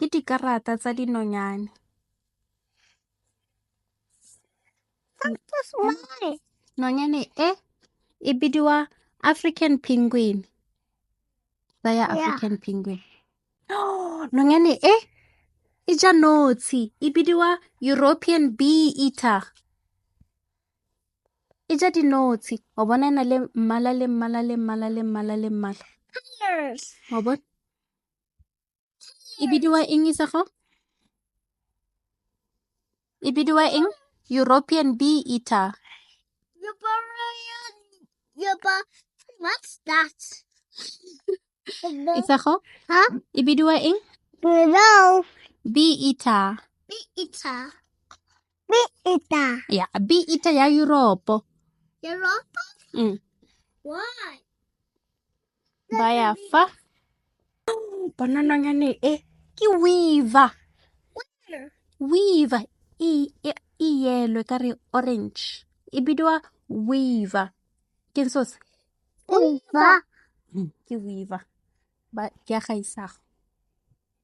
Ke dikarata tsa dinonyane. Nonyane e e bidiwa African penguin. Tsaya African penguin. Nonyane e e ja notshi e bidiwa European bee eater. E ja dinotshi. Wa bona e na le mmala le mmala le mmala le mmala le mmala. Wa bona? E bidiwa eng Isago? E bidiwa eng? European bee eater. What's that? Isago? Huh? E bidiwa eng? No. Bee eater. Bee eater. Bee eater. Ya, bee eater ya Europe. Europe? Mm. Why? Ba ya fa. Bona nonyane e ke weaver. Where? Weaver e e yellow e ka re orange. E bidiwa weaver. Ke eng seo se? Weaver. Ke weaver. Ba ke ya ga Isago.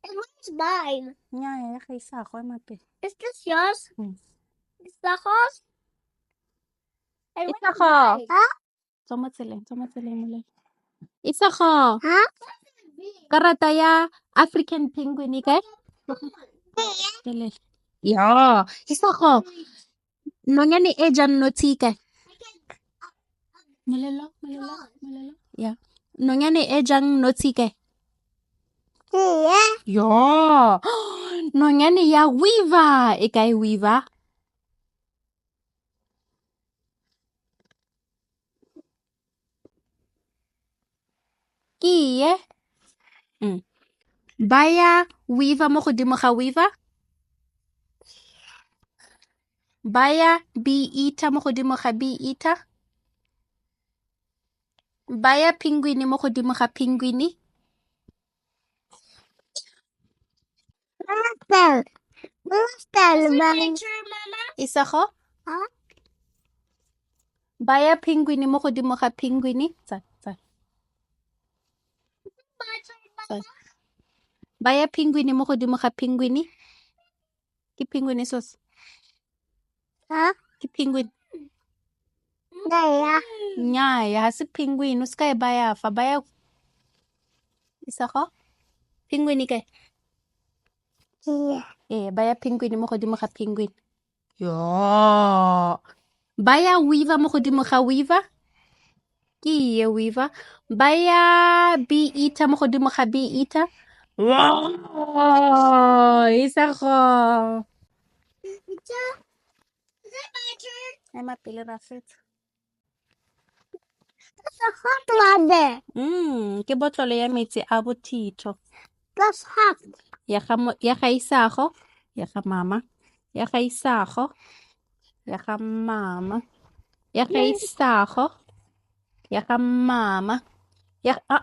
And where's mine? Nnyaa ya ga Isago ema pele. Is this yours? Mm. Is that yours? And where's Isago. mine? Huh? Tswa mo tseleng, tswa mo tseleng molelo. Isago. Huh? Karata ya African penguin e kae? Telele. Ya, Isago. Nonyane e jang notshi e kae? Molelo, molelo, molelo. Ya. Nonyane e jang notshi e kae? Yeah. Ya. Nonyane ya weaver e kae weaver? Ke ye. Baya weaver mo godimo ga weaver. Baya bee eater mo godimo ga bee eater. Baya penguin mo godimo ga penguin. Master. Master, mama. Isago? Huh? Baya penguin mo godimo ga penguin. Tsa, tsa. Tsa. Baya penguin mo godimo ga penguin. Ke penguin e sos. Huh? Ke penguin. Yeah. Nnyaa, ha se penguin, o se ka e baya fa, baya Isago? Penguin e kae? Yeah. Ee, baya penguin mo godimo ga penguin. Yo. Baya weaver mo godimo ga weaver. Ke ye weaver. Baya bee eater mo godimo ga bee eater. Wow, Isago. Is it my turn? Ema pele ra fetsa. That's a hot one there. Ke botlolo ya metsi a bothitho. That's hot. Ya ga ya ga Isago, ya ga mama, ya ga Isago, ya ga mama, ya ga Isago, ya ga mama, ya a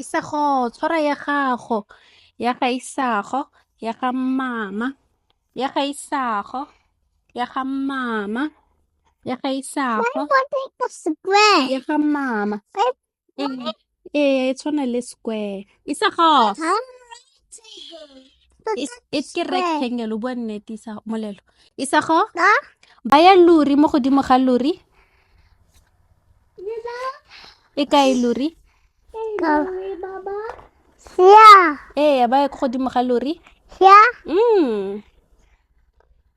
Isago, tshwara ya gago, ya ga Isago, ya ga mama, ya ga Isago, ya ga mama, ya ga Isago, I want the square. ya ga mama. Ee, ee, e tshwana le square. Isago. Huh? E ke rectangle o bua nnete Isago, molelo. Isago, Huh? baya lori mo godimo ga lori. E kae lori? Go. Yeah. Ee, baya ko godimo ga lori. Yeah.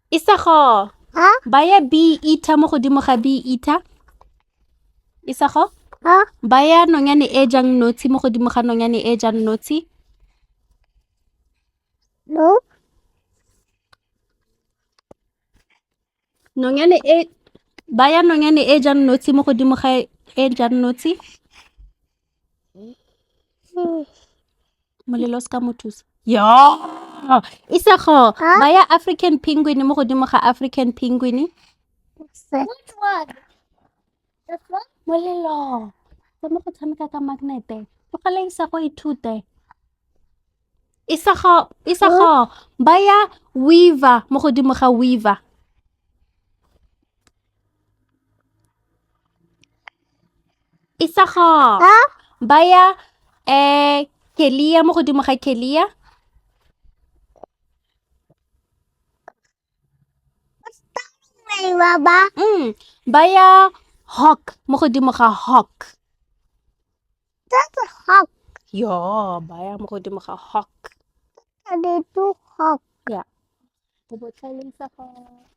Isago, Huh? baya bee eater mo godimo ga bee eater. Isago, Huh? baya nonyane e jang notshi mo godimo ga nonyane e jang notshi. No. Nonyane e baya nonyane e jang notshi mo godimo ga e jang notshi. Molelo o se ka mo thusa. Yo! Isago, Huh? baya African penguin mo godimo ga African penguin. Which one? This one? Molelo, tsama go tshameka ka magnete. Tlogela Isago ithute. Isago, Isago, baya weaver mo godimo ga weaver. Isago, Huh? baya Kelia mo godimo ga Kelia. Baba. Baya hawk mo godimo ga hawk. That's a hawk. Yo, baya mo godimo ga hawk. And they do hawk. Ja. O botlhale sa gago.